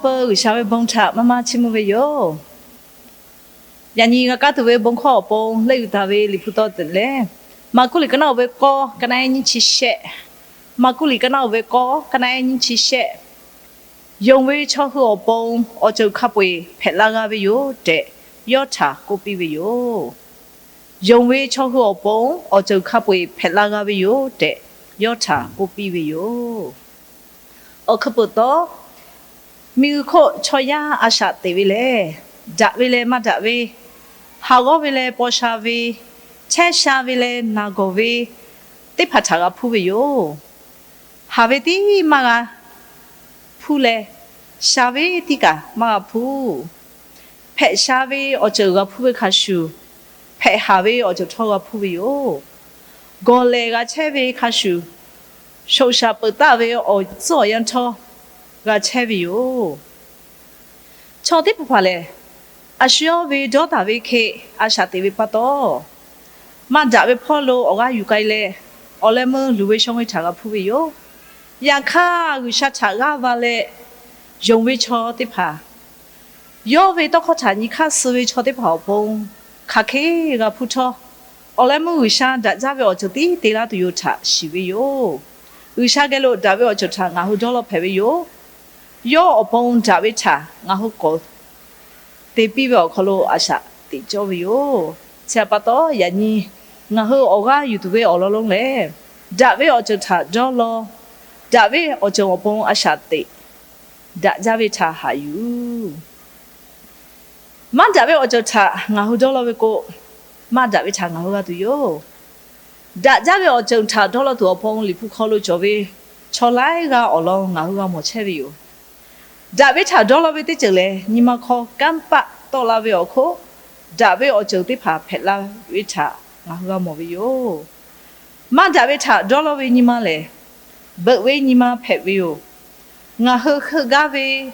Peuˬ G'uiˬsha ve bon htaꞈ maˇ maˇ chiˇ mvuh ve yoˬ. Yaꞈ nyi g'a kaˇ tuˬ ve bon hkawˇ awˬ pon leuˆ yuˬ taˍ ve Liꞈ hpu taw teꞈ lehˬ, Maˍkuˆ liꞈ ka naˆ uiˍ ve kawˇ, ka naˆ ehˉ nyiˇ chi shehˆ. Maˍkuˆ liꞈ ka naˆ uiˍ ve kawˇ, ka naˆ ehˉ nyiˇ chi shehˆ. Yonˍ ve chaw hui awˬ pon awˬ ceuˬ hk'a peu-eˬ hpehꞈ la g'a ve yoˬ tehꞈ, yawˇ htaꞈ k'oˆ piˇ ve yoˬ. Yonˍ ve chaw hui awˬ pon awˬ ceuˬ hk'a peu-eˬ hpehꞈ la g'a ve yoˬ tehꞈ, yawˇ htaꞈ k'oˆ piˇ ve yoˬ. Awˬ hk'e peuˬ taw, miˬguiˬ hk'oˆ chaw yaˇ a shaꞈ teꞈ ve lehˬ, daꞈ ve leh maˇ daꞈ ve, haˍ g'awˇ ve leh paw sha ve, chehˇ sha ve leh naˬ gawˬ ve teˇ hpaˍ htaꞈ g'a hpuˇ ve yoˬ. Haˍ ve tiˉ maˇ g'a hpuˇ leh, sha ve tiˉ kaꞈ maˇ g'a hpuˇ. Hpehꞈ sha ve awˬ ceuˬ g'a hpuˇ ve hk'a shuˍ, hpehꞈ haˍ ve awˬ ceuˬ htawˇ g'a hpuˇ ve yoˬ. Gawˬ lehˬ g'a chehˇ ve hk'a shuˍ, shoꞈ shaꞈ peuˬ taˆ ve awˬ tcuhˉ awˬ yanˇ htawˇ g'a chehˇ ve yoˬ. Chaw teˇ hpaˍ hpaˍ lehˬ, a shu yawˇ ve dawˇ taˍ ve hk'e a shaꞈ teꞈ ve pa taw, maˇ daꞈ ve hpawˇ lo awˬ g'aˇ yuˬ k'ai leh, awˬ leh meuˇ luˬ ve shawˇ ve htaꞈ g'a hpuˇ ve yoˬ. Yaꞈ hk'aˇ, G'uiˬsha htaꞈ g'aˇ va leh yonˍ ve chaw teˇ hpaˍ, yawˇ ve tawˇ hkawˇ htaꞈ nyi hk'aˇ suh ve chaw teˇ hpaˍ awˬ pon, hk'aˬ hk'e g'a hpuˇ htawˇ, awˬ leh meuˇ G'uiˬsha daꞈ jaˇ ve awˬ ceuˬ tiˉ te laˇ tuˬ yoˬ htaꞈ shiˍ ve yoˬ. G'uiˬsha geh lo daꞈ ve awˬ ceuˬ htaꞈ ngaˬ hui dawˇ law hpehꞈ ve yoˬ. Yawˇ awˬ pon daꞈ ve htaꞈ ngaˬ hui k'awꞈ te piˇ ve awˬ hk'aw lo a shaꞈ teꞈ cawˇ ve yoˬ. Chi htaꞈ pa taw, yaꞈ nyi ngaˬ hui awˬ g'aˇ yuˬ tuˬ ve awˬ lawn lonˉ lehˬ, daꞈ ve awˬ ceuˬ htaꞈ dawˇ law, daꞈ ve awˬ ceuˬ awˬ pon a shaꞈ teꞈ, daꞈ jaˇ ve htaꞈ haꞈ yuˬ. Maˇ daꞈ ve awˬ ceuˬ htaꞈ ngaˬ hui dawˇ law ve k'o, maˇ daꞈ ve htaꞈ ngaˬ hui g'a tuˬ yoˬ. Daꞈ jaˇ ve awˬ ceuˬ htaꞈ dawˇ law tuˬ awˬ pon Liꞈ hpu hk'aw lo cawˬ ve chaw laiˉ g'aˇ awˬ lawn ngaˬ hui g'a mawˬ chehˇ ve yoˬ. Daꞈ ve htaꞈ dawˇ law ve teˇ ceuˬ lehˬ, nyi ma hk'aw kanˇ paˆ tawˆ la ve awˬ hk'oˆ, daꞈ ve awˬ ceuˬ teˇ hpaˍ hpehꞈ la ve htaꞈ ngaˬ hui g'a mawˬ ve yoˬ. Maˇ daꞈ ve htaꞈ dawˇ law ve nyi ma lehˬ, beuꞈ ve nyi ma hpehꞈ ve yoˬ. Ngaˬ hui heuˆ gaˇ ve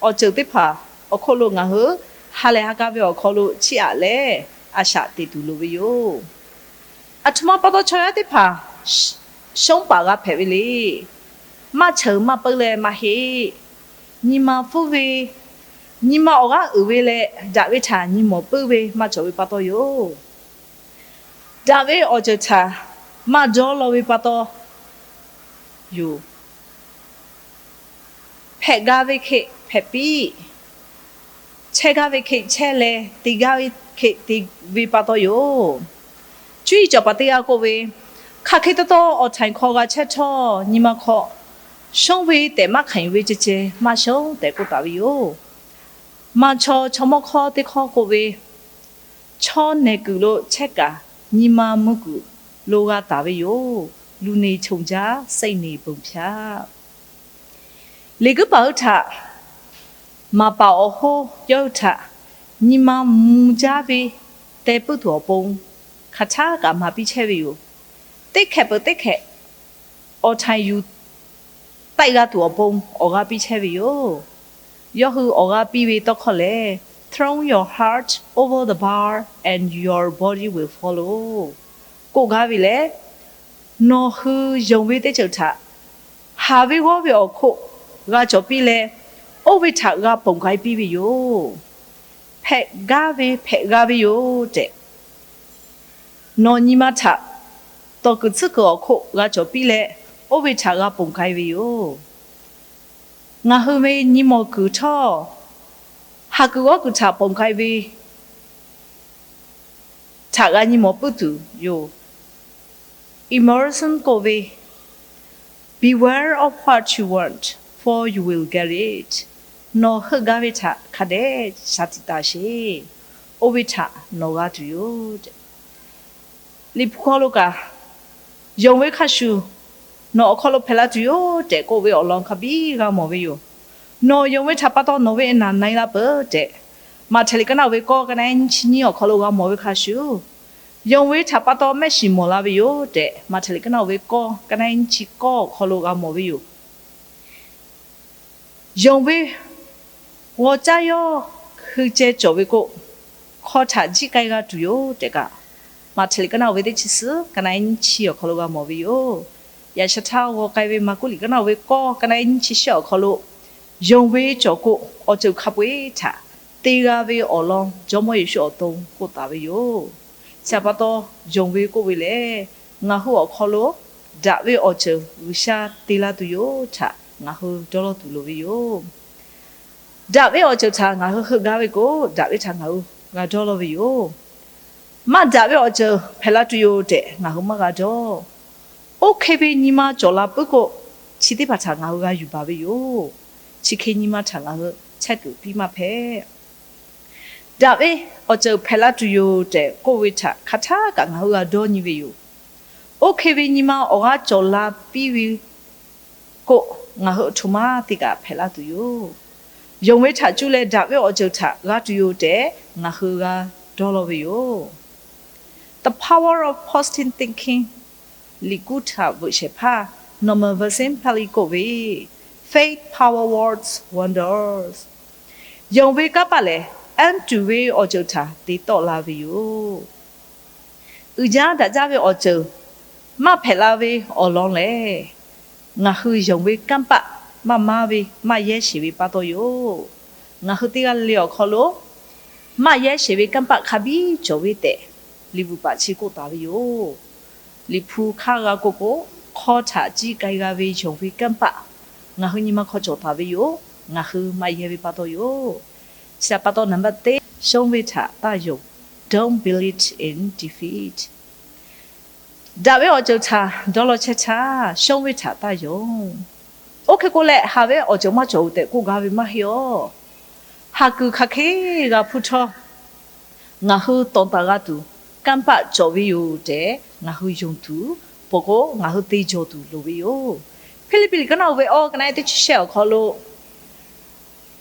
awˬ ceuˬ teˇ hpaˍ awˬ hk'oˆ lo ngaˬ hui ha lehˬ ha k'a ve awˬ hk'aw lo chiˇ aꞈ leh, a shaꞈ teꞈ tuˬ loˍ ve yoˬ. Aˬ htoꞈ ma pa taw chaw yaˇ teˇ hpaˍ shonˉ paˍ g'a hpehꞈ ve le. Maˇ cheuˬ maˇ peuˬ leh maˇ heˆ. Nyi ma hpfuhˇ ve, nyi ma awˬ g'aˇ uiˍ ve leh, daꞈ ve htaꞈ nyi mawˬ puiˉ ve maˇ cawˬ ve pa taw yoˬ. Daꞈ ve awˬ ceuˬ htaꞈ maˇ dawˇ law ve pa taw yoˬ. Hpehꞈ gaˇ ve hk'e hpehꞈ piˇ, chehˇ gaˇ ve hk'e chehˇ leh, te gaˇ ve hk'e te ve pa taw yoˬ. Cuˇ yiˍ cawˬ paˍ teˇ g'aˇ k'oˆ ve, hk'aˬ hk'e taw taw awˬ htaiˍ hk'aw g'a chehˇ htawˇ, nyi ma hk'aw shonˉ ve tehꞈ maˇ hkanˍ yuˬ ve ceh ceh maˇ shonˉ tehꞈ k'oˆ taˍ ve yoˬ. Maˇ chaw chaw mawˇ hkawˇ teˇ hkawˇ k'oˆ ve, chaw nehˬ kuiˬ lo chehˇ kaꞈ, nyi ma mvuhˇ kuiˬ lo g'a taˍ ve yoˬ. Lu neˬ chonˍ jaˇ, seˆ neˬ ponˬ hpyaˇ. Liꞈ guiˇ paˍ hui htaꞈ maˍ paˍ awˬ hoˉ yawˇ hui htaꞈ nyi ma mvuh jaˇ ve teh puiˉ tuˬ awˬ pon hk'aˬ htaˇ kaꞈ maˍ piˇ chehˇ ve yoˬ. Teˇ hkehꞈ peuˬ teˇ hkehꞈ awˬ htaiˍ yuˬ taiˆ g'a tuˬ awˬ pon awˬ g'aˇ piˇ chehˇ ve yoˬ. Yawˇ hui awˬ g'aˇ piˇ ve tawˇ hkawˇ lehˬ, Throw your heart over the bar and your body will follow k'oˆ gaˇ ve lehˬ, nawˬ hui yonˍ ve teˇ ceuˬ htaꞈ haˍ ve g'awˇ ve awˬ hk'oˆ g'a cawˬ piˇ leh, oˇ ve htaꞈ g'a ponˬ k'ai piˇ ve yoˬ. Hpehꞈ gaˇ ve hpehꞈ g'a ve yoˬ tehꞈ, nawˬ nyi ma htaꞈ tawˍ kuiˬ tsuhˉ kuiˬ awˬ hk'oˆ g'a cawˬ piˇ leh, oˇ ve htaꞈ g'a ponˬ k'ai ve yoˬ. Ngaˬ hui ve nyi mawˬ kuiˬ htawˇ, haˍ kuiˬ g'awˇ kuiˬ htaꞈ ponˬ k'ai ve htaꞈ g'a nyi mawˬ puiˉ tuˬ yoˬ. Emerson k'oˆ ve, Beware of what you want, for you will get it. Nawˬ heuˆ gaˇ ve htaꞈ hk'a dehꞈ shaˍ tiꞈ taˍ sheˍ. Oˇ ve htaꞈ nawˬ g'a tuˬ yoˬ. Liꞈ hpu hk'aw lo kaꞈ, yonˍ ve hk'a shuˍ nawˬ awˬ hk'aw lo hpehꞈ la tuˬ yoˬ tehꞈ k'oˆ ve awˬ lawn hk'a biˇ g'a mawˬ ve yoˬ. Nawˬ yonˍ ve htaꞈ pa taw nawˬ ve naˍ na-e la peuˬ tehꞈ, Maꞈhtehˍ liꞈ ka naˆ uiˍ ve kawˇ ka naˆ ehˉ nyiˇ chi nyiˇ awˬ hk'aw lo g'a mawˬ ve hk'a shuˍ, yonˍ ve htaꞈ pa taw mehˆ shiˍ mawˬ la ve yoˬ tehꞈ, Maꞈhtehˍ liꞈ ka naˆ uiˍ ve kawˇ ka naˆ ehˉ nyiˇ chi kawˇ awˬ hk'aw lo g'a mawˬ ve yoˬ. Yonˍ ve g'aw caˇ yawˇ hui ceh cawˬ ve k'o, hk'aw htaꞈ jiˆ k'ai g'a tuˬ yoˬ tehꞈ kaꞈ, Maꞈhtehˍ liꞈ ka naˆ uiˍ ve teˇ chi suhˉ ka naˆ ehˉ nyiˇ chi awˬ hk'aw lo g'a mawˬ ve yoˬ. Yaꞈ sha htaˇ g'aw k'ai ve Maˍkuˆ liꞈ ka naˆ uiˍ ve kawˇ ka naˆ ehˉ nyiˇ chi shehˆ awˬ hk'aw lo, Yonˍ ve cawˬ k'o, awˬ ceuˬ hk'a peu-eˬ htaꞈ te g'a ve awˬ lawn Jawˇmawˇ Yeˍsuˆ awˬ to k'oˆ taˍ ve yoˬ. Chi htaꞈ pa taw, yonˍ ve k'oˆ ve lehˬ, ngaˬ hui awˬ hk'aw lo daꞈ ve awˬ ceuˬ G'uiˬsha te la tuˬ yoˬ htaꞈ ngaˬ hui dawˇ lawˇ tuˬ loˍ ve yoˬ. Daꞈ ve awˬ ceuˬ htaꞈ ngaˬ hui heuˆ gaˇ ve k'o, daꞈ ve htaꞈ ngaˬ hui g'a dawˇ lawˇ ve yoˬ. Maˇ daꞈ ve awˬ ceuˬ hpehꞈ la tuˬ yoˬ tehꞈ ngaˬ hui maˇ g'a dawˇ. Oˇ hk'e ve nyi ma cawˬ la puiˉ k'o, chi teˇ hpaˍ htaꞈ ngaˬ hui g'a yuˬ baˬ ve yoˬ. Chi hk'e nyi ma htaꞈ ngaˬ hui chehˇ kuiˬ piˇ maˇ hpehꞈ. Daꞈ ve awˬ ceuˬ hpehꞈ la tuˬ yoˬ tehꞈ k'oˆ ve htaꞈ hk'aˬ htaˇ kaꞈ ngaˬ hui g'a dawˇ nyi ve yoˬ. Oˇ hk'e ve nyi ma awˬ g'aˇ cawˬ la piˇ ve k'o, ngaˬ hui aˬ htoꞈ ma te kaꞈ hpehꞈ la tuˬ yoˬ. Yonˍ ve htaꞈ cuˇ leh daꞈ ve awˬ ceuˬ htaꞈ g'a tuˬ yoˬ tehꞈ ngaˬ hui g'a dawˇ lawˇ ve yoˬ. The Power of Positive Thinking liꞈ kuˉ htaꞈ veuꞈ shehˍ hpaˇ Norman Vincent Peale k'oˆ ve, Faith power works wonders. Yonˍ ve kanˇ paˆ lehˬ, anˇ tuˬ ve awˬ ceuˬ htaꞈ te tawˆ la ve yoˬ. Uiˍ jaˇ daꞈ jaˇ ve awˬ ceuˬ maˇ hpehꞈ la ve awˬ lawn lehˬ, ngaˬ hui yonˍ ve kanˇ paˆ maˇ maˇ ve maˇ yehˇ sheˍ ve pa taw yoˬ. Ngaˬ hui teˇ g'aˇ le le awˬ hk'aw lo maˇ yehˇ sheˍ ve kanˇ paˆ hk'a biˇ cawˬ ve tehꞈ, liꞈ bvuhꞈ paˍ chi k'oˆ taˍ ve yoˬ. Liꞈ hpu hk'aˇ g'a k'oˆ k'o, hk'aw htaꞈ ciˇ k'ai g'a ve yonˍ ve kanˇ paˆ ngaˬ hui nyi ma hk'aw cawˬ taˍ ve yoˬ. Ngaˬ hui maˇ yehˇ ve pa taw yoˬ. Chi htaꞈ pa taw, naˍ baˆ teˇ, shonˇ ve htaꞈ taˇ yonˍ. Don't believe in defeat. Daꞈ ve awˬ ceuˬ htaꞈ dawˇ law chehˇ htaˇ, shonˇ ve htaꞈ taˇ yonˍ. Oˇ hk'e k'o leh, haˍ ve awˬ ceuˬ maˇ cawˬ-oˬ tehꞈ k'oˆ gaˇ ve maˇ heˆ awˬ. Haˍ kuiˬ hk'aˬ hk'e g'a hpuˇ htawˇ, ngaˬ hui tawˍ taˍ g'a tuˬ kanˇ paˆ cawˬ ve yoˬ tehꞈ ngaˬ hui yonˍ tuˬ, peuˬ k'o ngaˬ hui te jawˬ tuˬ loˍ ve yoˬ. Hpiˇliˇpiˆ liꞈ ka naˆ uiˍ ve awˬ ka naˆ teˇ chi shehˆ awˬ hk'aw lo,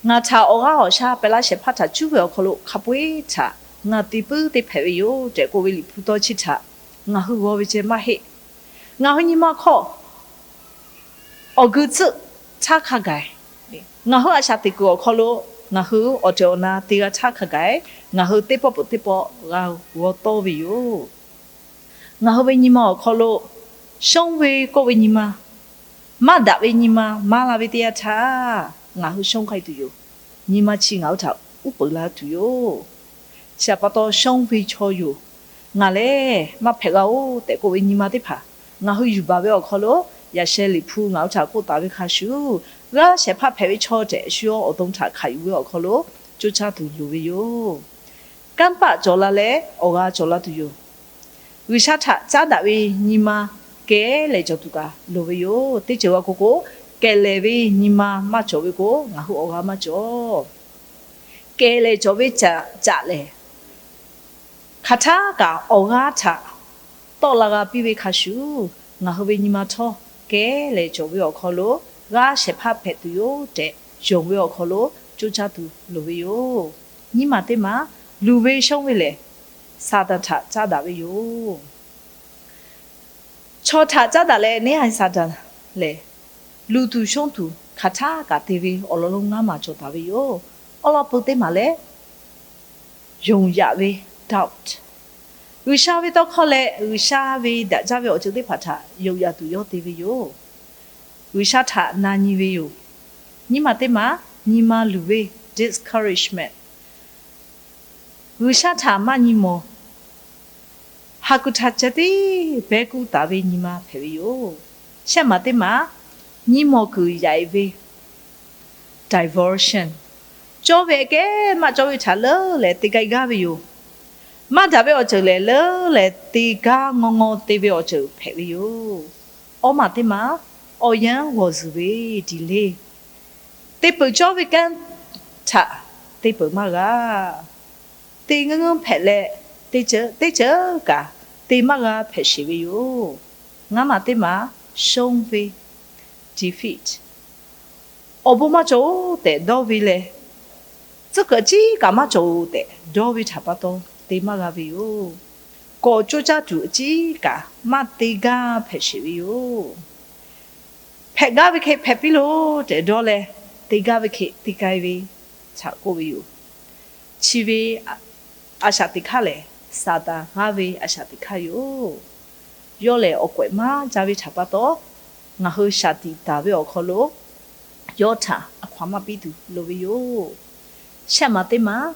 ngaˬ htaꞈ awˬ g'aˇ awˬ shaˉ pehˍ laˇ shehˍ hpaˇ htaꞈ cuˉ ve awˬ hk'aw lo hk'a peu-eˬ htaꞈ ngaˬ te puiˉ te hpehꞈ ve yoˬ tehꞈ k'oˆ ve liꞈ hpu tawˇ chi htaꞈ ngaˬ hui g'aw ve ceh maˇ heˆ. Ngaˬ hui nyi ma hk'aw awˬ geu tcuhˆ htaˇ hk'a gaˬ, ngaˬ hui a shaꞈ teꞈ kuiˬ awˬ hk'aw lo ngaˬ hui awˬ ceuˬ awˬ na te g'a htaˇ hk'a gaˬ, ngaˬ hui teˇ pawˆ peuˬ teˇ pawˆ g'a g'aw tawˇ ve yoˬ. Ngaˬ hui ve nyi ma awˬ hk'aw lo shonˇ ve k'oˆ ve nyi ma, maˇ daꞈ ve nyi ma maˇ la ve teˇ yanˇ htaˇ, ngaˬ hui shonˇ k'ai tuˬ yoˬ. Nyi ma chi ngaˬ hui htaꞈ uˉ peunˍ la tuˬ yoˬ. Chi htaꞈ pa taw, shonˇ ve chaw yoˬ. Ngaˬ lehˬ maˇ hpehꞈ g'a-oˬ tehꞈ k'oˆ ve nyi ma teˇ hpaˍ ngaˬ hui yuˬ baˬ ve awˬ hk'aw lo, yaꞈ sheh liꞈ hpu ngaˬ hui htaꞈ k'oˆ taˍ ve hk'a shuˍ, g'aˇ shehˍ hpaˇ hpehꞈ ve chaw tehꞈ shu yawˇ awˬ to htaꞈ hkanˍ yuˬ ve awˬ hk'aw lo coˇ caˇ tuˬ loˍ ve yoˬ. Kanˇ paˆ cawˬ la leh awˬ g'a cawˬ la tuˬ yoˬ. G'uiˬsha htaꞈ caˉ daꞈ ve nyi ma kehˉ leh cawˬ tuˬ kaꞈ loˍ ve yoˬ. Teˇ ceuˬ g'a k'oˆ k'o, kehˬ lehˬ ve nyi ma maˇ cawˬ ve k'o, ngaˬ hui awˬ g'a maˇ cawˬ. Kehˬ lehˬ cawˬ ve caꞈ lehˬ, hk'aˬ htaˇ kaꞈ awˬ g'aˇ htaꞈ tawˆ la g'a piˇ ve hk'a shuˍ, ngaˬ hui ve nyi ma htawˇ kehˉ leh cawˬ ve awˬ hk'aw lo g'aˇ shehˍ hpaˇ hpehꞈ tuˬ yoˬ tehꞈ yonˍ ve awˬ hk'aw lo coˇ caˇ tuˬ loˍ ve yoˬ. Nyiˇ maˬ teˇ maˬ, luˬ ve shonˇ ve lehˬ, Saˍtanˍ htaꞈ caˉ daꞈ ve yoˬ. Chaw htaꞈ caˉ daꞈ leh neˇ haiˬ Saˍtanˍ lehˬ, luˬ tuˬ shonˇ tuˬ hk'aˬ htaˇ kaꞈ te ve awˬ lawn lonˉ ngaˇ maˬ cawˬ taˍ ve yoˬ. Awˉ lawˉ peuˬ teˇ maˬ lehˬ, yonˍ yaꞈ ve doubt. G'uiˬsha ve tawˇ hkawˇ leh G'uiˬsha ve daꞈ jaˇ ve awˬ ceuˬ teˇ hpaˍ htaꞈ yonˍ yaꞈ tuˬ yawˇ te ve yoˬ. G'uiˬsha htaꞈ na nyi ve yoˬ. Nyiˇ maˬ teˇ maˬ, nyi ma luˬ ve discouragement. G'uiˬsha htaꞈ maˇ nyi mawˬ, ha kuiˬ htaꞈ ceh tiˉ beh kuˇ taˍ ve nyi ma hpehꞈ ve yoˬ. Shehˆ maˬ teˇ maˬ, nyi mawˬ kuiˬ yaꞈ-e ve diversion. Cawˇ ve kehˉ maˇ cawˇ ve htaꞈ leuˉ leh te k'ai gaˇ ve yoˬ. Maˇ daꞈ ve awˬ ceuˬ lehˬ, leuˉ leh te gaˇ ngaw ngaw te ve awˬ ceuˬ hpehꞈ ve yoˬ. Awˉ maˬ teˇ maˬ, awˬ yanˇ g'awˬ zuhˬ ve delay. Te peuˬ cawˇ ve kanˉ htaꞈ te peuˬ maˇ g'a. Te ngeuˇ ngeuˇ hpehꞈ leh, teˇ ceuˬ kaꞈ te maˇ g'a hpehꞈ sheˍ ve yoˬ. Ngaˇ maˬ teˇ maˬ, shonˇ ve defeat. Awˬ bon maˇ cawˬ-oˬ tehꞈ dawˇ ve leh, tcuhˉ kuiˬ a ciˉ kaꞈ maˇ cawˬ-oˬ tehꞈ dawˇ ve htaꞈ pa taw te maˇ g'a ve yoˬ. Kawꞈ coˇ caˇ tuˬ a ciˉ kaꞈ maˇ te gaˇ hpehꞈ sheˍ ve yoˬ. Hpehꞈ gaˇ ve hk'e hpehꞈ piˇ loˬ tehꞈ dawˇ leh, te gaˇ ve hk'e te k'ai ve htaꞈ k'oˆ ve yoˬ. Chi ve a shaꞈ teꞈ hk'aˇ lehˬ, Saˍtanˍ g'aˇ ve a shaꞈ teꞈ hk'aˇ yoˬ. Yawˇ lehˬ awˬ kawehꞈ maˇ jaˇ ve htaꞈ pa taw, ngaˬ hui shaˍ tiꞈ taˍ ve awˬ hk'aw lo yawˇ htaꞈ a hkaw anˬ maˇ piˇ tuˬ loˍ ve yoˬ. Shehˆ maˬ teˇ maˬ,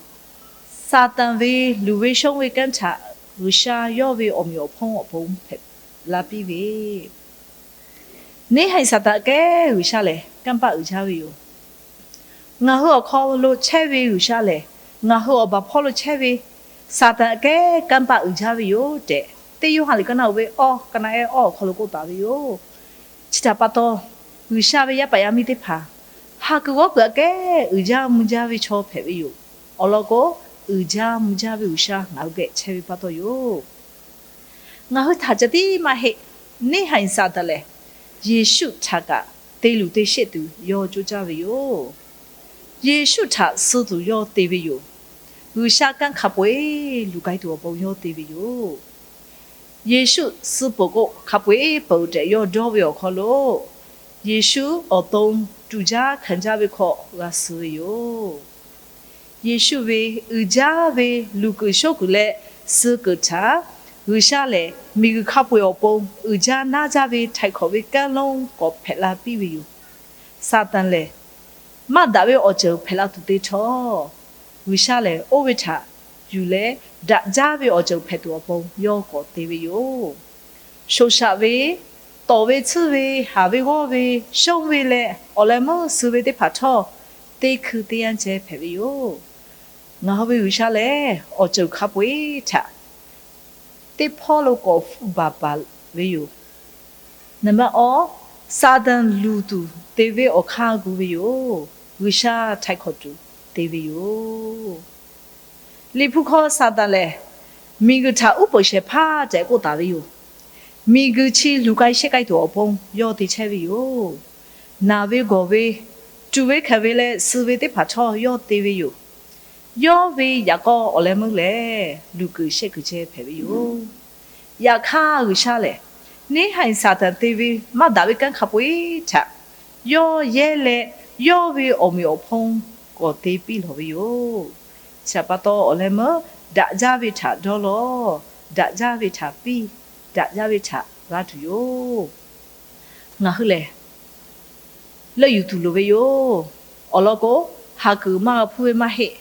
Saˍtanˍ ve luˬ ve shonˇ ve kanˉ htaꞈ G'uiˬsha yawˇ ve awˬ meꞈ awˬ hponˇ awˬ pon hpehꞈ la piˇ ve, neˇ haiˬ Saˍtanˍ aꞈ kehˉ G'uiˬsha lehˬ kanˇ paˆ uiˍ jaˇ ve yoˬ. Ngaˬ hui awˬ hk'aw lo chehˇ ve G'uiˬsha lehˬ, ngaˬ hui awˬ baˬ hpawˇ lo chehˇ ve Saˍtanˍ aꞈ kehˉ kanˇ paˆ uiˍ jaˇ ve yoˬ tehꞈ, teˇ Yoˇhanˬ liꞈ ka naˆ uiˍ ve awˇ, ka naˆ ehˉ awˇ awˬ hk'aw lo k'oˆ taˍ ve yoˬ. Chi htaꞈ pa taw, G'uiˬsha ve yaˇ paˍ yaˇ miˇ teˇ hpaˍ, ha kuiˬ g'awˇ kuiˬ aꞈ kehˉ uiˍ jaˇ mvuh jaˇ ve chaw hpehꞈ ve yoˬ. Awˬ lawn k'o, uiˍ jaˇ mvuh jaˇ ve G'uiˬsha ngaˬ hui geh chehˇ ve pa taw yoˬ. Ngaˬ hui htaꞈ ca tiˉ maˇ heˆ. Neˇ haiˬ Saˍtanˍ lehˬ, Yeˍsuˆ htaꞈ kaꞈ te luˬ te sheˆ tuˬ yawˇ coˇ caˇ ve yoˬ. Yeˍsuˆ htaꞈ suh tuˬ yawˇ te ve yoˬ. G'uiˬsha kanˇ hk'a peu-eˬ luˬ k'ai tuˬ awˬ pon yawˇ te ve yoˬ. Yeˍsuˆ suh peuˬ k'o, hk'a peu-eˬ peuˬ tehꞈ yawˇ dawˇ ve awˬ hk'aw lo, Yeˍsuˆ awˬ to tuꞈ jaˇ hkanˍ jaˇ ve hk'aw g'a suh ve yoˬ. Yeˍsuˆ ve uiˍ jaˇ ve luˬ kuiˬ shoˉ kuiˬ leh suh kuiˬ htaꞈ G'uiˬsha lehˬ, miˬguiˬ hk'a peu-eˬ awˬ pon uiˍ jaˇ naˇ jaˇ ve htaiˍ hkawꞈ ve kanˉ lonˉ k'awꞈ hpehꞈ la piˇ ve yoˬ. Saˍtanˍ lehˬ, maˇ daꞈ ve awˬ ceuˬ hpehꞈ la tuˬ te htawˇ, G'uiˬsha lehˬ oˇ ve htaꞈ yuˬ leh, daꞈ jaˇ ve awˬ ceuˬ hpehꞈ tuˬ awˬ pon yawˇ k'awꞈ te ve yoˬ. Shoˍ shaꞈ ve, tawˍ ve tsuhˇ ve, haˍ ve g'awˇ ve, shonˇ ve leh awˬ leh meuˇ suh ve teˇ hpaˍ htawˇ, teˇ hkui teˇ yanˇ ceh hpehꞈ ve yoˬ. Ngaˬ hui ve G'uiˬsha lehˬ, awˬ ceuˬ hk'a peu-eˬ htaꞈ teˇ hpawˇ lo k'awꞈ hpfuhˇ baˬ baˬ ve yoˬ. Naˍ baˆ awˇ, Saˍtanˍ luˬ tuˬ te ve awˬ hk'aˇ gu ve yoˬ. G'uiˬsha htaiˍ hkawꞈ tuˬ te ve yoˬ. Liꞈ hpu hkawˇ Saˍtanˍ lehˬ, miˬguiˬ htaꞈ uˉ peunˍ shehˍ hpaˇ tehꞈ k'oˆ taˍ ve yoˬ. Miˬguiˬ chi luˬ k'ai shehˆ k'ai tuˬ awˬ pon yawˇ te chehˇ ve yoˬ. Naˬ ve gawˬ ve, tuꞈ ve hkanˍ ve leh suh ve teˇ hpaˍ htawˇ yawˇ te ve yoˬ. Yawˇ ve yaꞈ k'aw awˬ leh meuˇ lehˬ, luˬ kuiˬ shehˆ kuiˬ ceh hpehꞈ ve yoˬ. Yaꞈ hk'aˇ, G'uiˬsha lehˬ, neˇ haiˬ Saˍtanˍ te ve maˇ daꞈ ve kanˉ hk'a peu-eˬ htaꞈ yawˇ yehˇ leh, yawˇ ve awˬ meꞈ awˬ hponˇ k'awꞈ te piˇ lawˬ ve yoˬ. Chi htaꞈ pa taw, awˬ leh meuˇ daꞈ jaˇ ve htaꞈ dawˇ law. Daꞈ jaˇ ve htaꞈ piˇ. Daꞈ jaˇ ve htaꞈ g'a tuˬ yoˬ. Ngaˬ hui lehˬ, leuˆ yuˬ tuˬ loˍ ve yoˬ. Awˬ lawn k'o, haˍ kuiˬ maˇ g'a hpuˇ ve maˇ heˆ.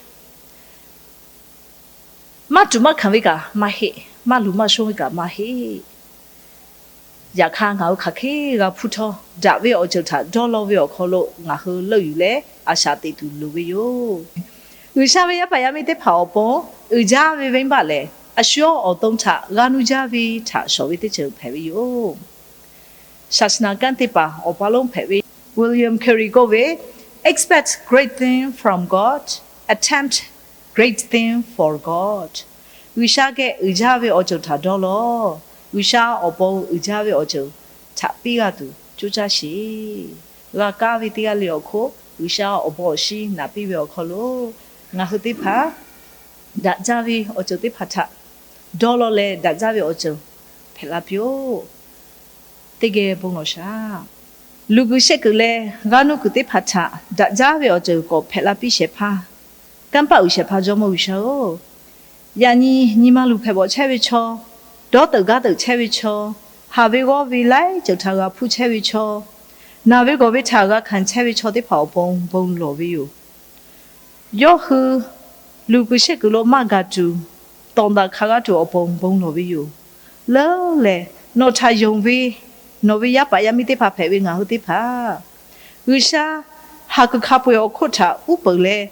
Maˇ tuꞈ maˇ hkanˍ ve kaꞈ maˇ heˆ. Maˇ luˬ maˇ shonˇ ve kaꞈ maˇ heˆ. Yaꞈ hk'aˇ, ngaˬ hui hk'aˬ hk'e g'a hpuˇ htawˇ, daꞈ ve awˬ ceuˬ htaꞈ dawˇ law ve awˬ hk'aw lo ngaˬ hui leuˆ yuˬ leh a shaꞈ teꞈ tuˬ loˍ ve yoˬ. G'uiˬsha ve yaˇ paˍ yaˇ miˇ teˇ hpaˍ awˬ pon uiˍ jaˇ ve venˇbaˆ lehˬ, a shu yawˇ awˬ to htaꞈ g'a nuˇ jaˇ ve htaꞈ shawˍ ve teˇ ceuˬ hpehꞈ ve yoˬ. Saˍ saˍ naˍ kanˉ teˇ hpaˍ awˬ pa lonˉ hpehꞈ ve William Carey k'oˆ ve, Expect great things from God, attempt great things for God. G'uiˬsha geh uiˍ jaˇ ve awˬ ceuˬ htaꞈ dawˇ law. G'uiˬsha awˬ pon uiˍ jaˇ ve awˬ ceuˬ htaꞈ piˇ g'a tuˬ coˇ caˇ sheˍ. G'a kaˇ ve teˇ g'aˇ le awˬ hk'oˆ, G'uiˬsha awˬ bon awˬ shinˉ naꞈ piˇ ve awˬ hk'aw lo ngaˬ hui teˇ hpaˍ daꞈ jaˇ ve awˬ ceuˬ teˇ hpaˍ htaꞈ dawˇ law leh, daꞈ jaˇ ve awˬ ceuˬ hpehꞈ la piˇ-oˆ. Teˇ geh bon lawˬ shaˍ. Luˬ kuiˬ shehˆ kuiˬ leh g'aˇ nuˇ kuiˬ teˇ hpaˍ htaꞈ daꞈ jaˇ ve awˬ ceuˬ k'awꞈ hpehꞈ la piˇ shehˍ hpaˇ, kanˇ paˆ uiˍ shehˍ hpaˇ Jawˇmawˇ G'uiˬsha-oˬ, yaꞈ nyi nyi ma luˬ hpehꞈ bawˬ chehˇ ve chaw, dawˇ teuꞈ gaˇ teuꞈ chehˇ ve chaw, haˍ ve g'awˇ ve laiˉ ceuˬ htaꞈ g'a hpuˇ chehˇ ve chaw, naˬ ve gawˬ ve htaꞈ g'a hkanˍ chehˇ ve chaw teˇ hpaˍ awˬ pon bon lawˬ ve yoˬ. Yawˇ hui luˬ kuiˬ shehˆ kuiˬ lo maˇ gaˬ tuˬ, tawˍ daꞈ hk'a g'aˇ tuˬ awˬ pon bon lawˬ ve yoˬ. Leuˉ lehˬ, nawˬ htaꞈ yonˍ ve nawˬ ve yaˇ paˍ yaˇ miˇ teˇ hpaˍ hpehꞈ ve ngaˬ hui teˇ hpaˍ, G'uiˬsha haˍ kuiˬ hk'a peu-eˬ awˬ hk'oˆ htaꞈ uˉ peunˍ leh,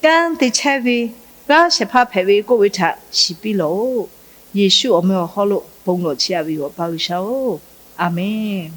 kanˉ te chehˇ ve g'aˇ shehˍ hpaˇ hpehꞈ ve k'oˆ ve htaꞈ shiˍ piˇ lawˬ-oˆ. Yeˍsuˆ awˬ meh awˬ hawˉ lo bon lawˬ chehˇ a ve yoˬ, Awˬ pa G'uiˬsha-oˬ, Aˍmenˍ.